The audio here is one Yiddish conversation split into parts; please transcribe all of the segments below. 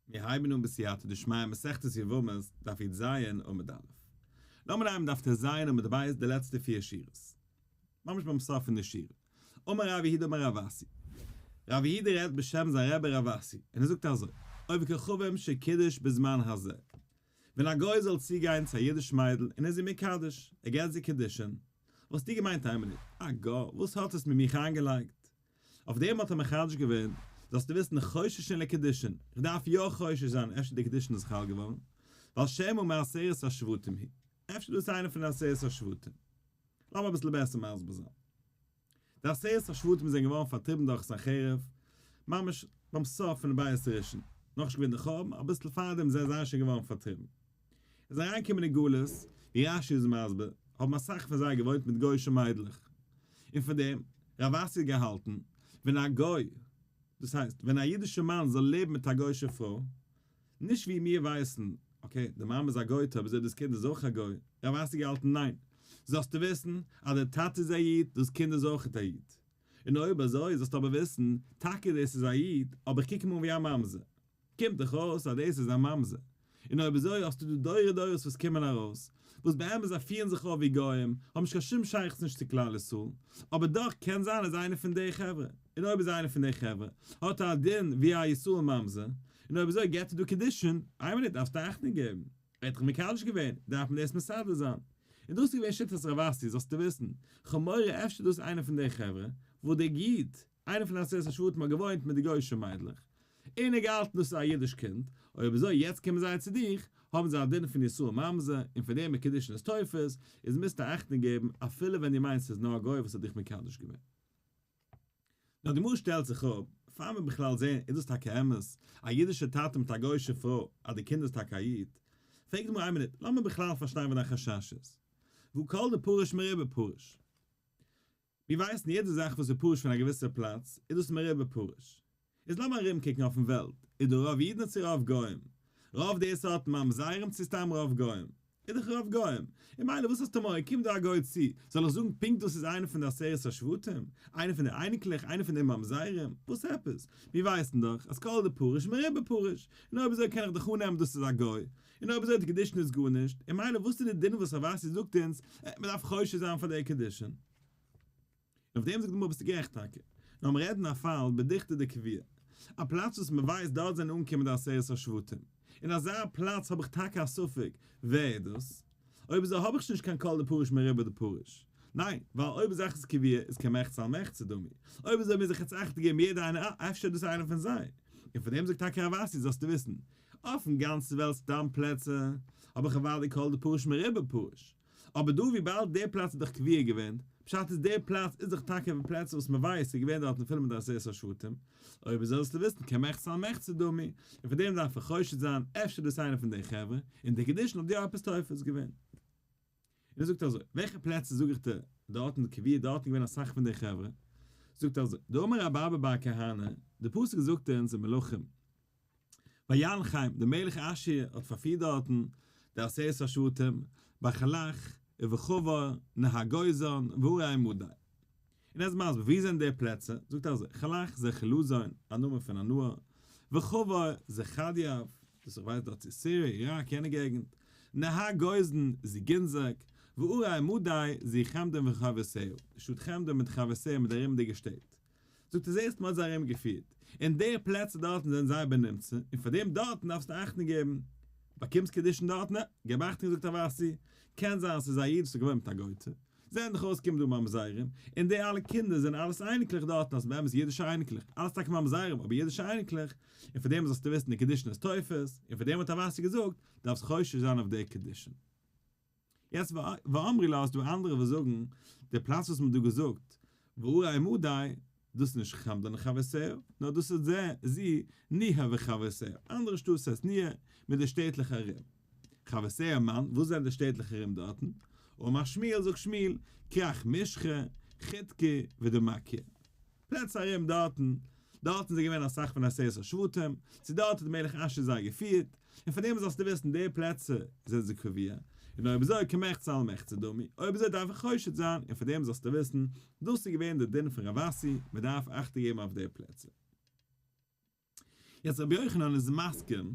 מיר הייבן אן בסייעתא דשמיא מסכת יבמות, דף י"ז עמוד א'. לאמיר הייבן דף ט"ז עמוד ב' די לעצטע פיר שורות. ממש ביים סוף פון די שורה. אמר רב יהודה אמר רב אסי. רב יהודה רעדט בשם זיין רבי רב אסי, און ער זאגט אזוי, עובד כוכבים שקידש בזמן הזה. ווען א גוי זאל צוגיין צו א אידיש מיידל און איז זי מקדש, ער געט זי קידושין, וואלסטו געמיינט איין מינוט, א גוי, וואס האט עס מיט מיך איינגעלייגט? אויף דעם האט ער מחדש געווען, זאלסטו וויסן חוששין לקידושין, איך דארף יא חושש זיין אפשר די קידושין איז חל געווארן, ווייל שמא מעשרת השבטים היא, אפשר דאס איז איינער פון די עשרת השבטים. לאמיר אביסל בעסער מסביר זיין. די עשרת השבטים זענען געווארן פארטריבן דורך סנחריב, ממש ביים סוף פון בית ראשון, נאכנישט געווען די חורבן, אביסל פארדעם זענען זיי שוין געווארן פארטריבן. איז אריינגעקומען אין גלות, ווי רש"י איז מסביר, האבן אסאך פון זיי געוואוינט מיט גוי'אישע מיידלעך. און פון דעם, רב אסי האט געהאלטן, ווען א גוי, דאס הייסט, ווען א אידישער מאן זאל לעבן מיט א גוי'אישע פרוי, נישט ווי מיר ווייסן, okay, די מאמע איז א גוי'טע אבער אזוי דאס קינד איז אויך א גוי, רב אסי האט געהאלטן ניין, זאלסטו וויסן אז דער טאטע איז א איד, דאס קינד איז אויכעט א איד. און אויב אזוי זאלסטו אבער וויסן, טאקע דאס איז א איד, אבער איך קוק אים אן ווי א ממזר. קומט דאך אויס אז דאס איז א ממזר. און אויב אזוי האסטו דא דורי דורות וואס קומען ארויס, וואס באמת זיי פירן זיך אויף ווי גוים, האבן נישט קיין שום שייכות נישט צו כלל ישראל, אבער דאך קען זיין איז איינער פון די חברה, און אויב איז איינער פון די חברה, האט ער א דין ווי א ישראל ממזר, און אויב אזוי געבט ער דא קידושין, איין מינוט דארפסטו אכטונג געבן, ער האט דיך מקדש געווען, דארף מען דאס מסדר זיין. און דאס איז געווען שיטת רב אסי, זאלסטו וויסן, כ'האב מורא אפשר דאס איז איינער פון די חברה, וואס דער איד, איינער פון די עשרת השבטים האט געוואוינט מיט די גוי'אישע מיידלעך, און ער געהאלטן דאס איז א אידיש קינד, אויב אזוי יעצט קומען זיי צו דיך, האבן זיי א דין פון ישראל ממזר, און פון דעם איז קידושין איז תופס, איז מוזטו אכטונג געבן אפילו ווען דו מיינסט ס'איז נאר א גוי וואס האט דיך מקדש געווען. נאר די גמרא שטעלט זיך אפ, פאר מיר בכלל זעהן איז דאס טאקע אמת, א אידישע טאטע מיט א גוי'אישע פרוי, אז די קינד איז טאקע א איד, פרעגט די גמרא איין מינוט, לאמיר בכלל פארשטיין וואס דיין חשש איז. והא כל דפריש מרובא פריש. מיר ווייסן יעדע זאך וואס איז פרוש פון א געוויסע פלאץ איז דאס מרובא פרוש. איז לאמיר ארום קוקן אויפן וועלט, איז דא רוב אידן צו רוב גוים? רוב די סארט ממזרים צו סתם רוב גוים? איז דאך רוב גוים. און מילא וואס האסטו מורא קומט דא א גוי צו, זאל איך זאגן פונקט דאס איז איינער פון די עשרת השבטים? איינער פון די אייניקלעך? איינער פון די ממזרים? וואס עפעס? מיר ווייסן דאך אז כל דפריש מרובא פריש. און אויב אזוי קען איך דאך אננעמען דאס איז א גוי. און אויב אזוי די קידושין איז גארנישט, און מילא וואס איז די דין וואס רב אסי זאגט אונז, מען דארף חושש זיין פאר די קידושין? און אויף דעם זאגט די גמרא ביסטו גערעכט טאקע, נאר מיר רעדן א פאל בדוכתא דקביעי, א פלאץ וואס מען ווייסט דארט זענען אנגעקומען די עשרת השבטים, אין אזא פלאץ האב איך טאקע א ספק ווער איז דאס, אויב אזוי האב איך שוין נישט קיין כל דפריש מרובא דפריש, ניין, ווייל אויב זאך איז קביעה איז כמחצה על מחצה דמי, אויב אזוי מוז איך יעצט אכט געבן יעדע איינער אה אפשר איז דאס איינער פון זיי, און פון דעם זאגט טאקע רב אסי זאלסטו וויסן, אויפן גאנצן וועלט סתם פלעצער האב איך אוודאי כל דפריש מרובא פריש, אבער דא וויבאלד דער פלאץ איז דאך קביע געווען, פשט איז דער פלאץ איז דאך טאקע ווי פלעצער וואס מען ווייסט איז געווען דארטן פול מיט עשרת השבטים, אויב אזוי זאלסטו וויסן כמחצה על מחצה דמי, און פון דעם דארף איך חושד זיין, אפשר דאס איינער פון די חברה, און די קידושין האט יא עפעס תופס געווען. און ער זאגט אזוי, וועלכע פלעצער זאג איך דיר, דארטן קביע דארטן געווען אסאך פון די חברה, זאגט ער אזוי, דאמר רבי אבא בר כהנא, די פסוק זאגט אונז אין מלכים, וינחם, דער מלך אשור האט פארפירט דארטן די עשרת השבטים, בחלח, ובחבור, נהר גוזן, וערי מדי. און ער איז מסביר, וואו זענען די פלעצער? זאגט ער אזוי, חלח זה חלזון, א נאמען פון א נהר, וחבור זה חדיאב, דאס איך ווייס דארט איז סיריע, איראק, יענע געגנט, נהר גוזן זה גינזק, וערי מדי זה חמדון וחברותיה, די שטאט חמדון מיט חברותיה מיט די ארומידיגע שטעט. זאגט ער זעסט מען האט זיי ארום געפירט, און די פלעצער דארטן זענען זייער בנמצא, און פאר דעם דארטן דארפסטו אכטונג געבן, באקומסט קידושין דארטן, נה, געב אכטונג זאגט רב אסי, קען זיין ס'איז א איד וואס איז געוואוינט מיט א גויטע, זעהן דאך אויס קומען דא ממזרים, און די אלע קינדער זענען אלעס אייניקלעך דארטן, אז באמת אידישע אייניקלעך, אלעס טאקע ממזרים אבער אידישע אייניקלעך, און פאר דעם זאלסטו וויסן די קידושין איז תופס, און פאר דעם האט רב אסי געזאגט, דארפסט חושש זיין אויף די קידושין. יעצט ואמרי לה איז דא אנדערע וואס זאגן די פלאץ וואס מ'האט דא געזאגט וערי מדי דאס איז נישט חמדון וחברותיה נאר דאס איז זה זי נהר וחברותיה אנדערע שטאט ס'הייסט נהר מיט די שטעטלעך ארום חברותיה מאן וואס זענען די שטעטלעך ארום דארטן אמר שמואל זאגט שמואל כרך משחה חידקי ודמקיה. פלעצער ארום דארטן, דארטן זענען געווען אסאך פון עשרת השבטים, צו דארט האט מלך אשור זיי געפירט, און פון דעם זאלסטו וויסן די פלעצער זענען זיי קבוע, און אויב אזוי כמחצה על מחצה דמי, אויב אזוי דארף איך חושד זיין, און פון דעם זאלסטו וויסן, דאס איז געווען די דין פון רב אסי, מען דארף אכטונג געבן אויף די פלעצער. יעצט רבי יוחנן איז מסכים,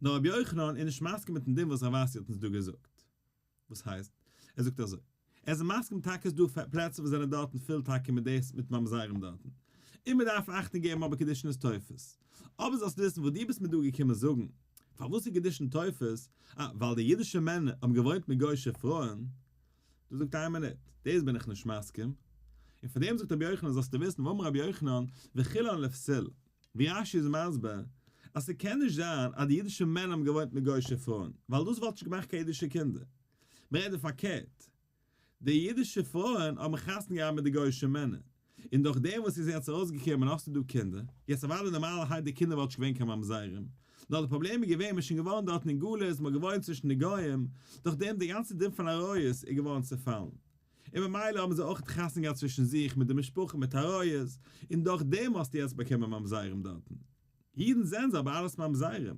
נאר רבי יוחנן איז נישט מסכים מיטן דין וואס רב אסי האט אונז דא געזאגט. וואס הייסט? ער זאגט אזוי, ער איז מסכים טאקע ס'דא פלעצער וואס זענען דארטן פול טאקע מיט דאס מיט ממזרים דארטן, און מען דארף אכטונג געבן אבער קידושין איז תופס. אבער זאלסט וויסן וואס דו ביסט מיר דא געקומען זאגן, פארוואס איז קידושין תופס? אה, ווייל די אידישע מענער האבן געוואוינט מיט גוי'שע פרויען. דא זאגט איין מינוט, דאס בין איך נישט מסכים. און פאר דעם זאגט רבי יוחנן זאלסטו וויסן, ואמר רבי יוחנן, וכולן לפסול. ווי רש"י איז מסביר, אז ס'קען נישט זיין אז די אידישע מענער האבן געוואוינט מיט גוי'שע פרויען, ווייל דאס וואלט נישט געמאכט קיין אידישע קינדער. מ'רעדט דא פארקערט, די אידישע פרויען האבן חתונה געהאט מיט די גוי'שע מענער, און דורך דעם וואס איז יעצט ארויסגעקומען האסטו דא קינדער, יעצט אוודאי נארמאלערהייט די קינדער וואלט נישט געווען קיין ממזרים, נאר די פראבלעם איז געווען מ'איז שוין געווארן דארטן אין גלות, מ'האט געוואוינט צווישן די גוים, דורך דעם די גאנצע דין פון עריות איז געווארן צעפאלן. און ממילא האבן זיי אויך חתונה געהאט צווישן זיך מיט די משפחה מיט עריות, און דורך דעם האסטו יעצט באקומען ממזרים דארטן. אידן זענען זיי אבער אלעס ממזרים,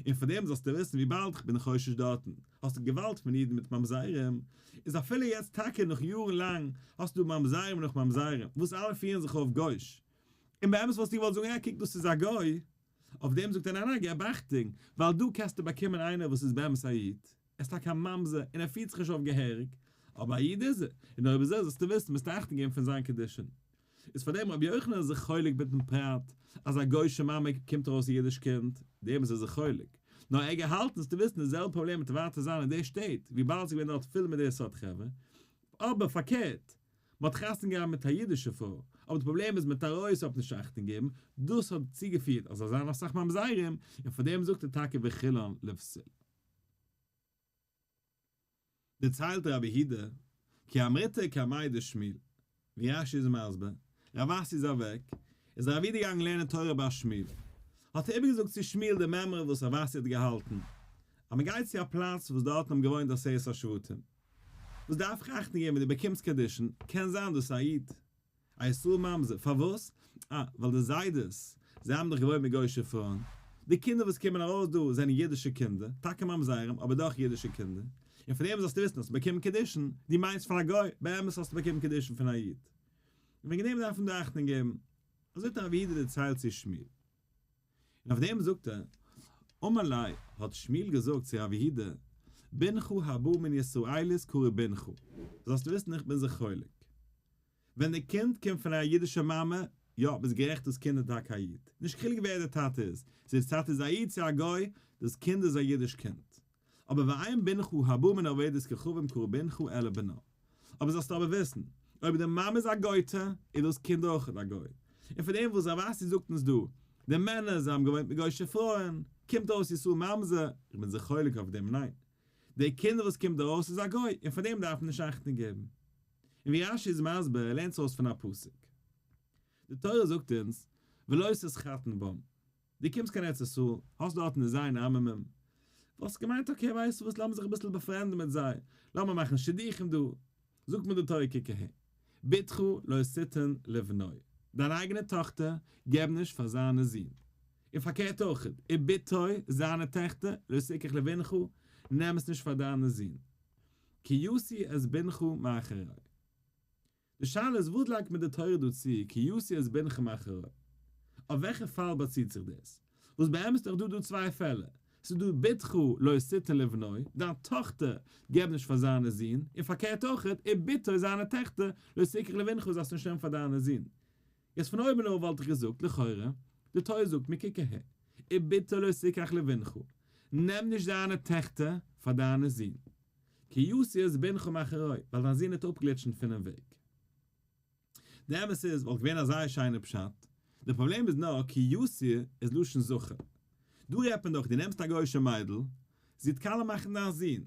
און פאר דעם זאלסטו וויסן וויבאלד כ'בין חושש דארטן האסטו געוואלד פון אידן מיט ממזרים, איז אפילו יעצט טאקע נאך יארן לאנג האסטו דא ממזרים נאך ממזרים וואס אלע פירן זיך אויף גויש, און באמת וואלסטו געוואלט זאגן אה קוק דאס איז א גוי, אויף דעם זאגט ער ניין ניין געב אכטונג ווייל דא קענסטו באקומען איינער וואס איז באמת א איד. ער איז טאקע א ממזר און ער פירט זיך נישט אויף געהעריג, אבער א איד איז ער, און אויב אזוי זאלסטו וויסן מוזטו אכטונג געבן פון זיין קידושין. איז פאר דעם רבי יוחנן איז זיך חולק מיטן פרט אז א גוי'שע מאמע קומט ארויס א אידיש קינד, דעם איז ער זיך חולק. נאר ער האט געהאלטן זאלסטו וויסן די זעלבע פראבלעם וועט ווייטער זיין אין די שטעט, וויבאלד ס'איז געווען דארט פול מיט די סארט חברה. אבער פארקערט, מ'האט חתונה געהאט מיט א אידישע פרוי, אבער די פראבלעם איז מיט עריות האט נישט אכטונג געבן, דאס האט צוגעפירט אז זאל זיין אסאך ממזרים, און פאר דעם זאגט ער טאקע וכולן לפסול. דערציילט רבי יהודה, כי אמריתה קמיה דשמואל, ווי רש"י איז מסביר, רב אסי איז אוועק, איז רב יהודה געגאנגען לערנען תורה ביי שמואל, האט ער איבערגעזאגט צו שמואל די מימרא וואס רב אסי האט געהאלטן, אז מען גייט צו א פלאץ וואס דארטן האבן געוואוינט עשרת השבטים, וואס דארף איך אכטונג געבן ווען דו באקומסט קידושין, קען זיין דאס איז א איד, א ישראל ממזר, פארוואס? אה, ווייל די זיידעס, זיי האבן דאך געוואוינט מיט גוי'שע פרויען. די קינדער וואס קומען ארויס דא זענען אידישע קינדער, טאקע ממזרים, אבער דאך אידישע קינדער. און פון דעם זאלסטו וויסן, האסטו באקומען קידושין, דו מיינסט פון א גוי, באמת האסטו באקומען קידושין פון א איד. און וועגן דעם דארף מען דא אכטונג געבן. אזוי האט רב יהודה דערציילט צו שמואל. און אויף דעם זאגט ער, אמר ליה, האט שמואל געזאגט צו רב יהודה, בנך הבא מן ישראלית קרוי בנך, זאלסטו וויסן איך בין זיך חולק. ווען די קינד קומט פון א אידישע מאמע, יא, ביסט גערעכט דאס קינד איז טאקע א איד, נישט חילוק ווער די טאטע איז, צו די טאטע איז א איד צו א גוי, דאס קינד איז א אידיש קינד. אבער ואין בנך הבא מן עובדת כוכבים קרוי בנך אלא בנה. אבער זאלסטו אבער וויסן, אויב די מאמע איז א גוי'טע, איז דאס קינד אויך א גוי. און פון דעם וואס רב אסי זאגט אונז דא, די מענער זיי האבן געוואוינט מיט גוי'שע פרויען, קומט אויס ישראל ממזר, איך בין זיך חולק אויף דעם, ניין. די קינד וואס קומט ארויס איז א גוי, און פאר דעם דארף מען נישט אכטונג געבן. און ווי רש"י איז מסביר, ער לערנט עס אויס פון א פסוק. די תורה זאגט אונז, ולא תתחתן בם. דו קומסט קיין ארץ ישראל, האסט דארטן די ז' עממים, וואלסט געמיינט okay ווייסטו וואס לאמיר זיך אביסל באפרענדן מיט זיי, לאמיר מאכן שידוכים דא, זאגט מיר די תורה קוק אהער, בתך לא תתן לבנו, דיין אייגענע טאכטער געב נישט פאר זיינע זין, און פארקערט אויך, ובתו, זיינע טעכטער, לא תקח לבנך, נעם עס נישט פאר דיינע זין, כי ישיא את בנך מאחרי. די שאלה איז וואס לייגט מיר די תורה דא צו כי ישיא את בנך מאחרי? אויף וועלכע פאל באציט זיך דאס? וואס באמת איז דאך דא דא צוויי פעלער, ס'איז דא בתך לא תתן לבנו, דיין טאכטער געב נישט פאר זיינע זין, און פארקערט אויך, ובתו זיינע טעכטער לא תקח לבנך זאלסט נישט נעמען פאר דיינע זין. יעצט פון אויבן אויף וואלט איך געזאגט לכאורה, די תורה זאגט מיר קוק אהער, ובתו לא תקח לבנך, נעם נישט זיינע טעכטער פאר דיינע זין. כי יסיר את בנך מאחרי, ווייל דיין זון וועט אפגליטשן פונעם וועג. די אמת איז, וואלט געווען א זייער שיינע פשט, די פראבלעם איז נאר כי יסיר איז לשון זכר. דא רעדט מען דאך דו נעמסט א גוי'שע מיידל, זי וועט קאלע מאכן דיין זון.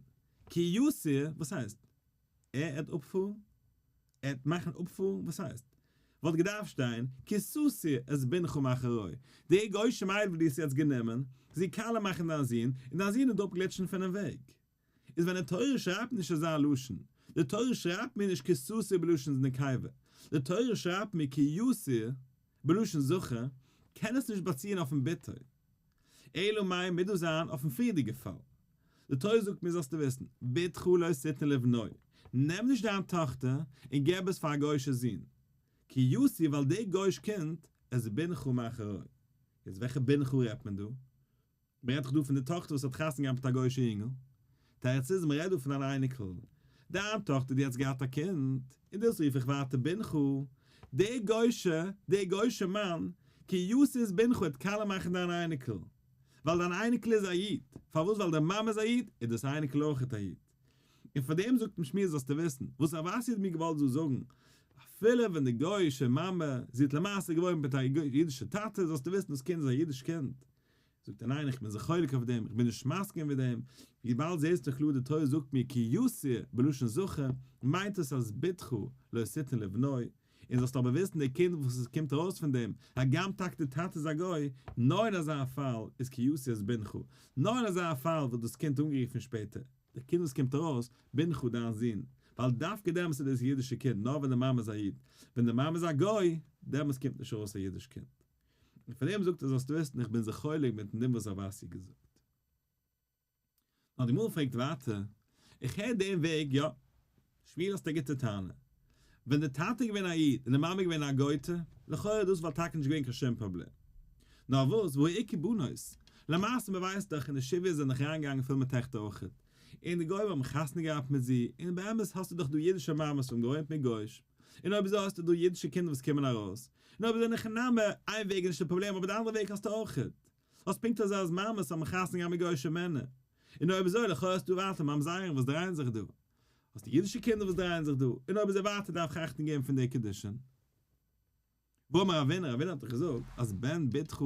כי יסיר, וואס הייסט? ער עט אפפארן? ער עט מאכן אפפארן? וואס הייסט? וואלט געדארפט שטיין, כי תסיר את בנך מאחרי. די גוי'שע מיידל וואס דו האסט יעצט גענומען, זי קאלע מאכן דיין זון, און דיין זון וועט אפגליטשן פונעם וועג. איז ווען די תורה שרייבט נישט אזא לשון, די תורה שרייבט מיר נישט כי תסיר בלשון נקבה, די תורה שרייבט מיר כי יסיר בלשון זכר, קען עס נישט באציען אויפן בתו. אלא מאי מוז דאס זיין אויפן פריערדיגע פאל. די תורה זאגט מיר זאלסטו וויסן, בתך לא תתן לבנו, נעם נישט דיין טאכטער און געב עס פאר א גוי'שע זון, כי יסיר ווייל דער גוי'ש קינד את בנך מאחרי. יעצט וועלכע בנך רעדט מען דא? מען רעדט דאך דא פון די טאכטער וואס האט חתונה געהאט מיט א גוי'אישע יונגל. תירוץ איז, מען רעדט דא פון אן אייניקל. דיין טאכטער די האט געהאט א קינד, און דאס רוף איך ווייטער בנך. דער גוי'שע, דער גוי'שע מאן, כי יתיר את בנך וועט קאלע מאכן דיין אייניקל. ווייל דיין אייניקל איז א איד. פארוואס? ווייל די מאמע איז א איד, איז דאס אייניקל אויכעט א איד. און פאר דעם זאגט אים שמואל זאלסטו וויסן, וואס רב אסי האט מיר געוואלט דא זאגן, אפילו ווען די גוי'אישע מאמע, זי האט למעשה געוואוינט מיט א אידישע טאטע, זאלסטו וויסן דאס קינד איז א אידיש קינד. זאגט ער ניין איך בין זיך חולק אויף דעם, איך בין נישט מסכים מיט דעם, וויבאלד זעסט דאך קלאר די תורה זאגט מיר כי יתיר בלשון זכר, מיינט עס אז בתך לא תתן לבנו, און זאלסט אבער וויסן די קינד וואס עס קומט ארויס פון דעם, הגם טאקע די טאטע איז א גוי, נאר אין אזא פאל איז כי יתיר את בנך, נאר אין אזא פאל ווערט דאס קינד אנגערופן שפעטער, די קינד וואס קומט ארויס, בנך דיין זון, ווייל דווקא דעמאלס איז דאס אידישע קינד, נאר ווען די מאמע איז א איד, ווען די מאמע איז א גוי, דעמאלס קומט נישט ארויס א אידיש קינד. און פאר דעם זאגט ער זאלסטו וויסן איך בין זיך חולק מיטן דין וואס רב אסי געזאגט. נאר די גמרא פרעגט ווייטער, איך הער דעם וועג, יא, שמואל האסט א גוטע טענה, ווען די טאטע איז געווען א איד און די מאמע איז געווען א גויטע, לכאורה דאס וואלט טאקע נישט געווען קיין שום פראבלעם. נאר וואס, והא איכא בנות, למעשה מען ווייסט דאך אין די שביה זענען דאך אריינגעגאנגען פיל מיט טעכטער אויכעט, און די גוים האבן חתונה געהאט מיט זי, און באמת האסטו דאך דא אידישע מאמעס וואס האבן געוואוינט מיט גויש, און אויב אזוי האסטו דא אידישע קינדער וואס קומען ארויס, און אויב אזוי אין הכי נמי, איין וועג איז נישט די פראבלעם אבער די אנדערע וועג האסטו אויכעט. האסט פונקט אזוי אז מאמעס האבן חתונה געהאט מיט גוי'שע מענער. און אויב אזוי לכאו' האסטו ווייטער ממזרים וואס דרייען זיך דא. האסטו אידישע קינדער וואס דרייען זיך דא. און אויב אזוי ווייטער דארף איך אכטונג געבן פון די קידושין. והאמר רבינא, רבינא האט דאך געזאגט אז בן בתך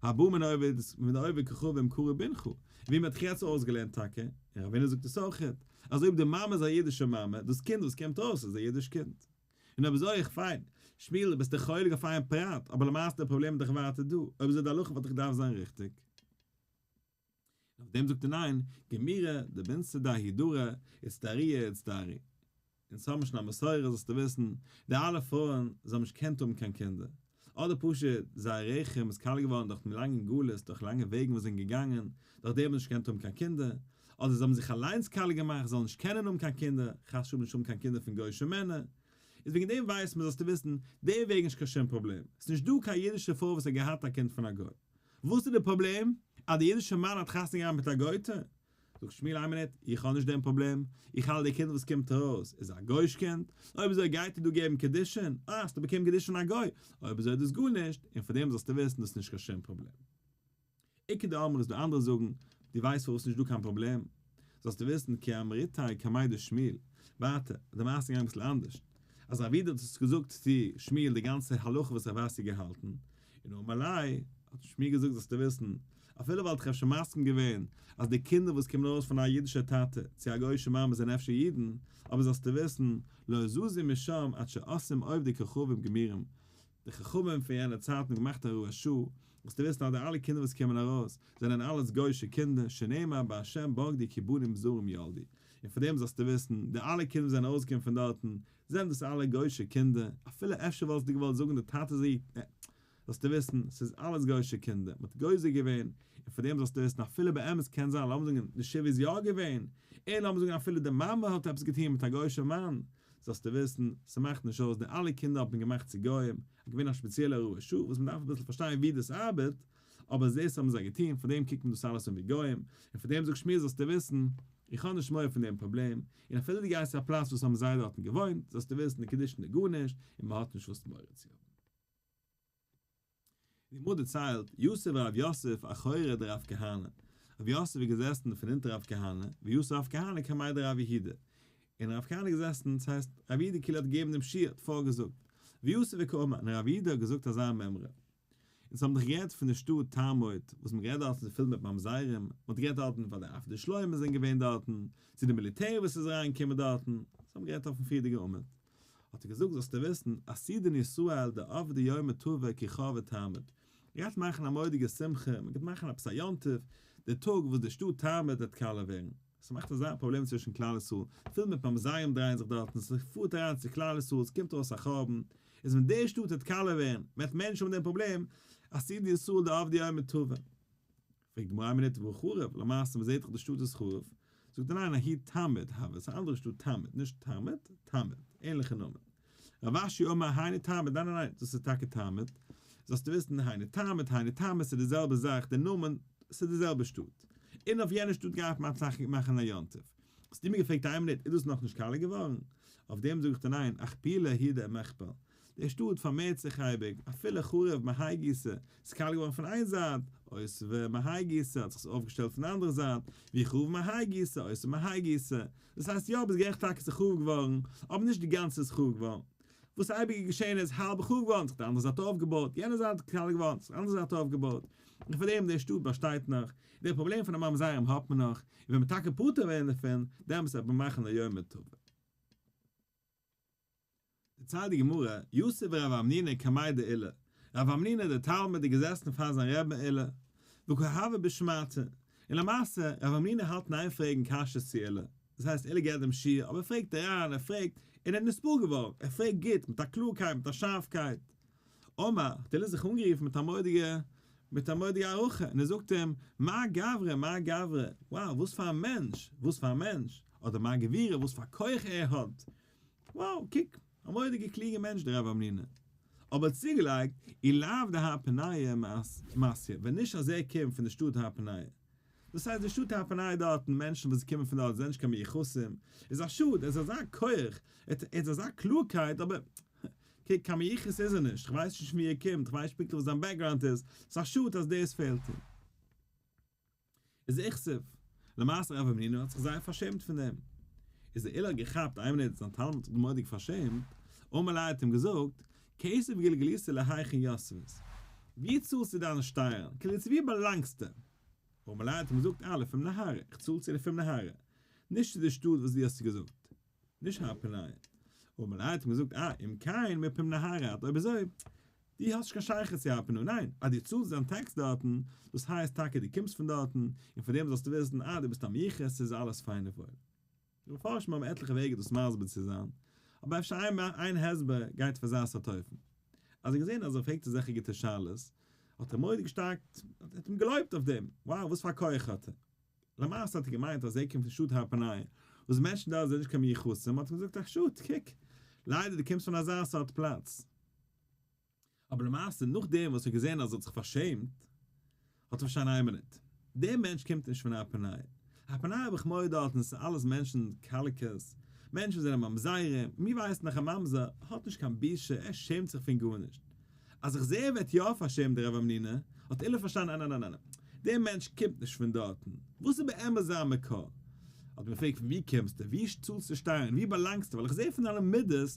הבא מן עובד מן עובד כוכבים קרוי בנך. ווי מען האט דאך יעצט אויסגעלערנט טאקע, און רבינא זאגט עס אויכעט, אז אויב די מאמע איז א אידישע מאמע, דאס קינד וואס קומט אויס איז א אידיש קינד. און אויב אזוי אויך פיין. שמואל דו ביסט דאך חולק אויף איין פרט, אבער למעשה די פראבלעם איז דאך ווייטער דא, אויב אזוי די הלכה וואלט דאך געדארפט זיין ריכטיג. און אויף דעם זאגט ער ניין, גמירא דבנתא דההוא דרא, איצטריה איצטרי. אונז האבן שוין א מסורה זאלסטו וויסן, די אלע פרויען, זיי האבן נישט געקענט האבן קיין קינדער. אדער פשוט זייער רחם איז קאלע געווארן דורך דעם לאנגן גלות, דורך לאנגע וועגן וואס זענען געגאנגען, דורך דעם האבן זיי נישט געקענט האבן קיין קינדער, אדער זיי האבן זיך אליינס קאלע געמאכט זיי זאלן נישט קענען האבן קיין קינדער, חס ושלום נישט האבן קיין קינדער פון גוי'אישע מענער. איז וועגן דעם ווייסט מען זאלסטו וויסן, דער וועג איז נישט קיין שום פראבלעם, ס'איז נישט דא קיין אידישע פרוי וואס האט געהאט א קינד פון א גוי. וואס איז די פראבלעם? אז די אידישע מאן האט חתונה געהאט מיט א גוי'טע? זאגט שמואל איין מינוט, איך האב נישט דעם פראבלעם, איך האלט די קינד וואס קומט ארויס איז א גוי'ש קינד, אויב אזוי גייט ער דא געבן קידושין, אה האסטו באקומען קידושין א גוי, אויב אזוי איז דאס גארנישט, און פאר דעם זאלסטו וויסן דאס איז נישט קיין שום פראבלעם. איכא דאמרי איז דא אנדערע זאגן, דו ווייסט פארוואס נישט דא קיין פראבלעם? זאלסטו וויסן כי אמריתיה קמיה דשמואל, ווייטער, די מעשה איז געגאנגען אביסל אנדערש, אז רב יהודה האט עס געזאגט צו שמואל די גאנצע הלכה וואס רב אסי געהאלטן, און אמר ליה, האט שמואל געזאגט זאלסטו וויסן, אפילו וואלט איך אפשר מסכים געווען אז די קינדער וואס קומען ארויס פון א אידישער טאטע צו א גוי'אישע מאמע זענען אפשר אידן, אבער זאלסטו וויסן, לא זזו משם עד שעשאום עובדי כוכבים גמורים, די חכמים פון יענע צייטן האבן געמאכט א הוראת שעה, זאלסטו וויסן אז די אלע קינדער וואס קומען ארויס, זענען אלעס גוי'אישע קינדער, שנאמר בהשם בגדו כי בנים זרים ילדו, און פון דעם זאלסטו וויסן, די אלע קינדער וואס זענען ארויסגעקומען פון דארטן, זענען דאס אלע גוי'אישע קינדער, אפילו אפשר וואלסטו געוואלט זאגן די טאטע איז א איד, נע, זאלסטו וויסן, ס'איז אלעס גוי'אישע קינדער, מ'האט גוזר געווען, און פון דעם זאלסטו וויסן, אפילו באמת קען זיין, לאמיר זאגן, די שבעה איז יא געווען, און לאמיר זאגן אפילו די מאמע האט עפעס געטון מיט א גוי'אישע מאן, זאלסטו וויסן, ס'מאכט נישט אויס, די אלע קינדער האט מען געמאכט צו גוים, איז געווען א שפעציעלע הוראת שעה, וואס מ'דארף אביסל פארשטיין ווי דאס ארבעט, אבער דאס האבן זיי געטון, פון דעם קוקט מען דאס אלעס אן ווי גוים, און פון דעם זאגט שמואל זאלסטו וויסן, איך האב נישט מורא פון דעם פראבלעם, און אפילו דו גייסט צו א פלאץ וואס האבן זיי דארטן געוואוינט, זאלסטו וויסן די קידושין איז גארנישט, און מען האט נישט וואס מורא צו האבן. די גמרא דערציילט, יתיב רב יוסף אחורי דרב כהנא, רב יוסף איז געזעסן פון אונטער רב כהנא, ויתיב רב כהנא קמיה דרב יהודה, און רב כהנא איז געזעסן, דאס הייסט, רב יהודה כאילו האט געגעבן דעם שיעור, האט פארגעזאגט, ויתיב וקאמר, און רב יהודה האט געזאגט אזא מימרא. אונז האבן דאך גערעדט פון די שטאט תרמוד, וואס מ'האט גערעדט דארטן איז פול מיט ממזרים, מ'האט גערעדט דארטן פאר די עבדי שלמה זענען געווען דארטן, צו די מיליטער וואס איז אריין געקומען דארטן, אונז האבן גערעדט אויפן פריערדיגע עמוד. האט ער געזאגט זאלסטו וויסן, עתידין ישראל דעבדי יומא טבא כי חרבה תרמוד, מ'גייט מאכן א מורא'דיגע שמחה, מ'גייט מאכן עפעס א יום טוב, די טאג וואס די שטאט תרמוד וועט קאלע ווערן. ס'מאכט אזא פראבלעם צווישן כלל ישראל, פיל מיט ממזרים דרייען זיך דארטן, ס'פארט אריין צו כלל ישראל, ס'קומט ארויס א חורבן, איז ווען די שטאט וועט קאלע ווערן, וועט מער נישט האבן דעם פראבלעם, עתידין ישראל דעבדי יומא טבא. פרעגט די גמרא איין מינוט והא חרוב, למעשה מ'זעט דאך די שטאט איז חרוב, זאגט ער ניין ההיא תמיד הוה, ס'איז א אנדערע שטאט תמיד, נישט תרמוד, תמיד, ענליכע נאמען. רב אשי אמר היינו תרמוד, ניין ניין ניין, דאס איז טאקע תרמוד. זאלסטו וויסן היינו טעמא היינו טעמא ס'איז די זעלבע זאך די נאמען ס'איז די זעלבע שטאט און אויף יענע שטאט גייט מען מאכן א יום טוב. האסטו מיר געפרעגט איין מינוט איז דאס נאכנישט קאליע געווארן? אויף דעם זאג איך דיר ניין אכפילה הוא דמיכפל די שטאט פארמערט זיך אייביג אפילו חרוב מהאי גיסא ס'איז קאליע געווארן פון איין זייט אותיב מהאי גיסא האט זיך עס אויפגעשטעלט פון די אנדערע זייט ואי חרוב מהאי גיסא אותיב מהאי גיסא דאס הייסט יא ביסט גערעכט טאקע ס'איז חרוב געווארן אבער נישט די גאנצע איז חרוב געווארן וואס אייביג איז געשען איז האלב חרוב געווארן, זיך די אנדערע זייט אויפגעבויט, יענע זייט קאליע געווארן, זיך די אנדערע זייט אויפגעבויט, און פאר דעם די שטאט באשטייט נאך, און די פראבלעם פון די ממזרים האט מען נאך, און ווען מען טאקע פטור ווערן דערפון, דעמאלטס וועט מען מאכן א יומא טבא. דערציילט די גמרא, יתיב רב המנונא קמיה דעולא, רב המנונא דער תלמיד איז געזעסן פאר זיין רבי'ן עולא, וקא הוה בשמעתא, און למעשה, רב המנונא האלט אין איין פרעגן קשיות צו עולא, דאס הייסט עולא געבט דעם שיעור, אבער ער פרעגט אריין, ער פרעגט, און ער איז נתפעל געווארן, ער פרעגט גוט, מיט א קלארקייט, מיט א שארפקייט. אמר, האט עולא זיך אנגערופן מיט א מורא'דיגע, מיט א מורא'דיגע הערכה, און ער זאגט אים, מאי גברא, מאי גברא, wow, וואס פאר א מענטש, וואס פאר א מענטש, אדער מאי גבירא, וואס פאר כח ער האט, wow, קוק, א מורא'דיגע קלוגע מענטש דער רב המנונא. אבער צוגעלייגט, אי לאו דהר פניה מתיא, ווען נישט אז ער קומט פון די שטאט הר פניה. דאס הייסט די שטאט הר פניה דארטן, מענטשן וואס קומען פון דארט זענען נישט קיין מיוחסים, איז א שאד, ער איז אזא כח, ער האט אזא קלארקייט, אבער קוק, קיין מיוחס איז ער נישט, כ'ווייס נישט פון וואו ער קומט, כ'ווייס נישט פונקטליך וואס זיין background איז, ס'איז א שאד אז דאס פעלט אים. איז אכסיף. למעשה רב המנונא האט זיך זייער פארשעמט פון דעם. איז דער עולא האט געכאפט איין מינוט זיין תלמיד האט זיך מורא'דיג פארשעמט, אמר ליה האט אים געזאגט, כסף גלגליתא להיכן יתבת? ווי צאלסטו דיינע שטייערן? כאילו צו ווי באלאנגסטו? אמר ליה האט אים געזאגט אה לפום נהרא, איך צאל צו לפום נהרא, נישט צו די שטאט וואס דו האסט געזאגט, נישט הר פניה. אמר ליה האט אים געזאגט אה אם כן מפום נהרא את, אויב אזוי דו האסט נישט קיין שייכות צו הר פניה, ניין, אז דו צאלסט דיין tax דארטן, דאס הייסט טאקע דו קומסט פון דארטן, און פאר דעם זאלסטו וויסן אה דו ביסט א מיוחס, ס'איז אלעס פיין און וואויל. די מפרשים האבן עטליכע וועגן דאס מסביר צו זיין, אבער אפשר איין הסבר גייט פאר זיין סארט אופן. אז ער האט געזען אז ער פרעגט אזעלכע גוטע שאלות, האט ער מורא'דיג שטארק, האט אים געלויבט אויף דעם, wow וואס פאר כח האט ער. למעשה האט ער געמיינט אז ער קומט פון שטאט הר פניה, וואס מענטשן דארט זענען נישט קיין מיוחסים, האט ער געזאגט א שאד, קוק, ליידער דו קומסט פון אזא סארט פלאץ. אבער למעשה נאכדעם וואס ער האט געזען אז ער האט זיך פארשעמט, האט ער פארשטאנען איין מינוט, דער מענטש קומט נישט פון הר פניה, הר פניה האב איך מורא דארטן, ס'איז אלעס מענטשן קאליקעס, מענטשן וואס זענען ממזרים, מיר ווייסן דאך א ממזר האט נישט קיין בושה, ער שעמט זיך פון גארנישט. אז איך זע ער ווערט יא פארשעמט דער רב המנונא, האט עולא פארשטאנען ניין ניין ניין ניין, דער מענטש קומט נישט פון דארטן, וואס איז באמת זיין מקור? האט מען געפרעגט פון ווי קומסטו, ווי צאלסטו שטייערן, ווי באלאנגסטו, ווייל איך זע פון דיינע מידות,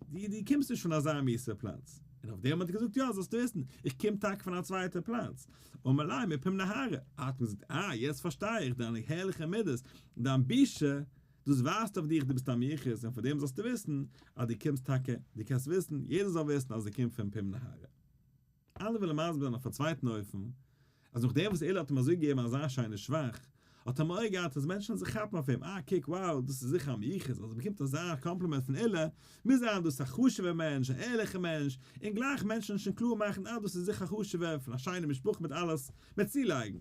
דו דו קומסט נישט פון אזא מיאוס'ער פלאץ. און אויף דעם האט ער געזאגט יא זאלסטו וויסן, איך קום טאקע פון א צווייטער פלאץ. אמר ליה מפום נהרא. האט מען געזאגט אה יעצט פארשטיי איך דיינע הערליכע מידות, דיין בושה, דאס ווייזט אויף דיך דו ביסט א מיוחס און פאר דעם זאלסטו וויסן אז דו קומסט טאקע, דו קענסט וויסן, יעדער זאל וויסן אז דו קומט פון פום נהרא. אנדערע ווילן מסביר זיין אויף א צווייטן אופן, אז נאכדעם וואס עולא האט אים אזוי געגעבן אזא שיינע שבח, האט ער מורא געהאט אז מענטשן וועלן זיך כאפן אויף אים, אה קוק wow דאס איז זיכער א מיוחס, אז ער באקומט אזא קאמפלימענט פון עולא, מוז זיין דאס איז א חשוב'ער מענטש, א ערליכער מענטש, און גלייך מענטשן שוין קלאר מאכן אה דאס איז זיכער א חשוב'ער, פון א שיינע משפחה מיט אלעס מיט צולייגן.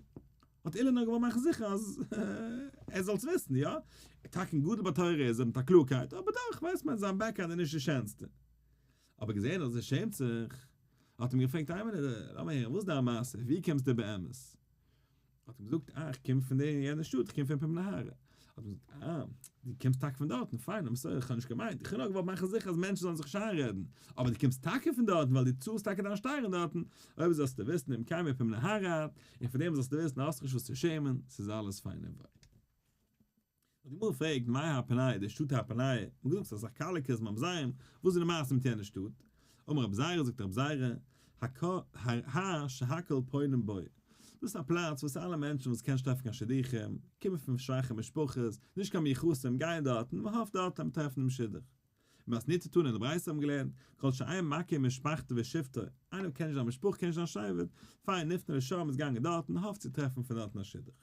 האט עולא נאר געוואלט מאכן זיכער אז ער זאל עס וויסן, יא, טאקע גדול בתורה איז ער מיט א קלארקייט, אבער דאך ווייסט מען זיין background איז נישט די שענסטע. אבער געזען אז ער שעמט זיך, האט אים געפרעגט איין מינוט, לאמיר הערן, וואס איז דיין מעשה, ווי קומסטו באמת? האט אים געזאגט, אה, איך קום פון די יענע שטאט, איך קום פון פום נהרא. האט אים געזאגט, אה, דו קומסט טאקע פון דארטן, פיין, I'm sorry, איך האב נישט געמיינט, איך האב נאר געוואלט מאכן זיכער אז מענטשן זאלן זיך נישט איינרעדן, אבער דו קומסט טאקע פון דארטן ווייל דו צאלסט טאקע דיין שטייערן דארטן, אויב זאלסטו וויסן אם כן מפום נהרא, און פון דעם זאלסטו וויסן האסט נישט וואס צו שעמען, ס'איז אלעס פיין און וואויל. האט די גמרא פרעגט, מאי הר פניה, די שטאט הר פניה, מ'האט געזאגט ס'איז אסאך קאליקעס, ממזרים, וואס איז די מעשה מיט יענע שטאט? אמר רב זירא, זאגט רב זירא, הר שהכל פונים בו, דאס איז א פלאץ וואס אלע מענטשן וואס קען נישט טרעפן קיין שידוכים, קומען פון שוואכע משפחות, נישט קיין מיוחסים, גייען דארטן, מ'האפט דארט אז מ'טרעפן דעם שידוך. מתניתא תנא, די ברייתא האבן געלערנט, כל שאין מכיר משפחתו ושבטו, איינער קען נישט זיין משפחה קען נישט זיין שבט, פיין נפנה לשם איז געגאנגען דארטן, האפט צו טרעפן פון דארטן א שידוך.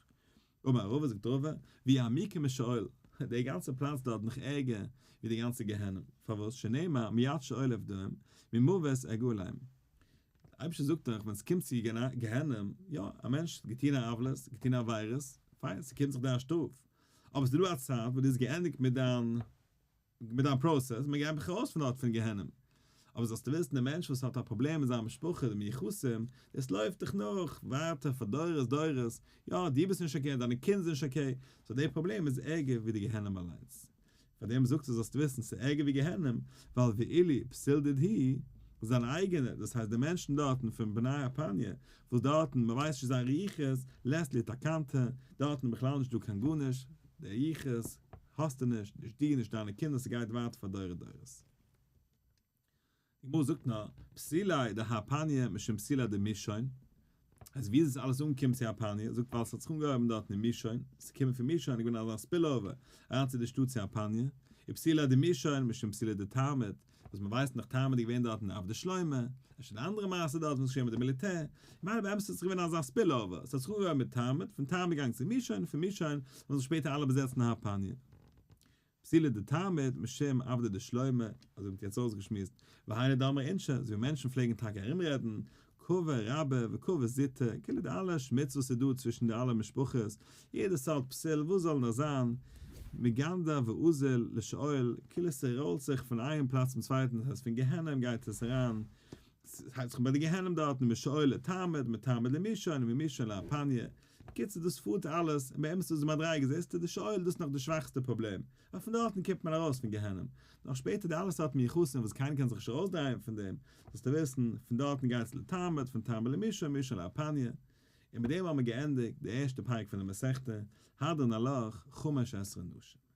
אמר רבא זאגט רבא, והוא עמיקא משאול, דער גאנצער פלאץ דארט נאך ערגער ווי די גאנצע גיהנום, פארוואס שנאמר מיד שאול אפדעם, ממוות אגאלם. דער אייבערשטער זאגט דאך ווען ס'קומט צו גיהנום, יא, א מענטש האט געטון עוולות, געטון עבירות, פיין, ס'קומט זיך דיר א שטראף, אבער ס'איז דא א צייט וואס דו האסט געענדיגט מיט דיין מיט דיין process, מען גייט מיך ארויס פון דארט פון גיהנום. אבער זאלסטו וויסן דער מענטש וואס האט א פראבלעם מיט זיין משפחה, די מיוחסים, דאס לויפט דיך נאך ווייטער פאר דורות דורות, יא דו ביסט נישט okay, דיינע קינדער זענען נישט okay, so דער פראבלעם איז ערגער ווי די גיהנום אליינס. פאר דעם זאגט ער זאלסטו וויסן ס'איז ערגער ווי גיהנום, ווייל ואילו פסול דידהו, זיין אייגענע, דאס הייסט די מענטשן דארטן פון בני הפניה, וואס דארטן, מ'ווייסט נישט זייער יחוס, לית להו תקנתא, דארטן איז בכלל נישט דא קיין גארנישט, דער יחוס האסטו נישט, נישט דו נישט דיינע קינדער, ס'גייט ווייטער פאר דורי דורות. די גמרא זאגט נאר, פסולי דהפניה משום פסולי דמישון, אז ווי איז עס אלעס אנגעקומען צו הפניה, זאגט ווייל עס האט זיך אנגעהויבן דארטן אין מישון, עס איז געקומען פון מישון איז געווען אזא spillover אריין צו די שטאט צו הפניה, און פסולי דמישון משום פסולי דתרמית, וואס מען ווייסט נאך תרמית איז געווען דארטן עבדי שלמה, אפשר די אנדערע מעשה דארט וואס איז געשען מיט די מיליטער, איך מיין באמת איז עס געווען אזא spillover, עס האט זיך אנגעהויבן מיט תרמית, פון תרמית געגאנגען צו מישון, פון מישון האבן זיך שפעטער אלע באזעצט אין הפניה. פסולי דתרמית משום עבדי דשלמה, אזוי ווי מ'האט יעצט אויסגעשמועסט, והיינו דאמרי אינשי, אזוי ווי מענטשן פלעגן טאקע ארומרעדן, קאווע רבה וקאווע זוטא, כאילו די אלע שמוץ וואס איז דא צווישן די אלע משפחות, יעדע סארט פסול, וואס זאל נאר זיין, מגנדא ואזיל לשאול, כאילו ס'ראולט זיך פון איין פלאץ צום צווייטן, דאס הייסט פון גיהנום גייט עס אריין, ס'הייבט זיך אן ביי די גיהנום דארטן, משאול לתרמית, מתרמית למישון, וממישון להפניה, בקיצור דאס פארט אלעס, און באמת איז די מדריגה זעסטו די שאול דאס איז נאך די שוואכסטע פראבלעם, ווייל פון דארטן קומט מען ארויס פון גיהנום, נאך שפעטער די אלע סארט מיוחסים וואס קיינער קען זיך נישט ארויסדרייען פון דעם, זאלסטו וויסן, פון דארטן גייט עס לתרמית, פון תרמית למישון, מישון להפניה. און מיט דעם האבן מיר געענדיגט די ערשטע פרק פון די מסכתא, הדרן עלך חמש עשרה נשים.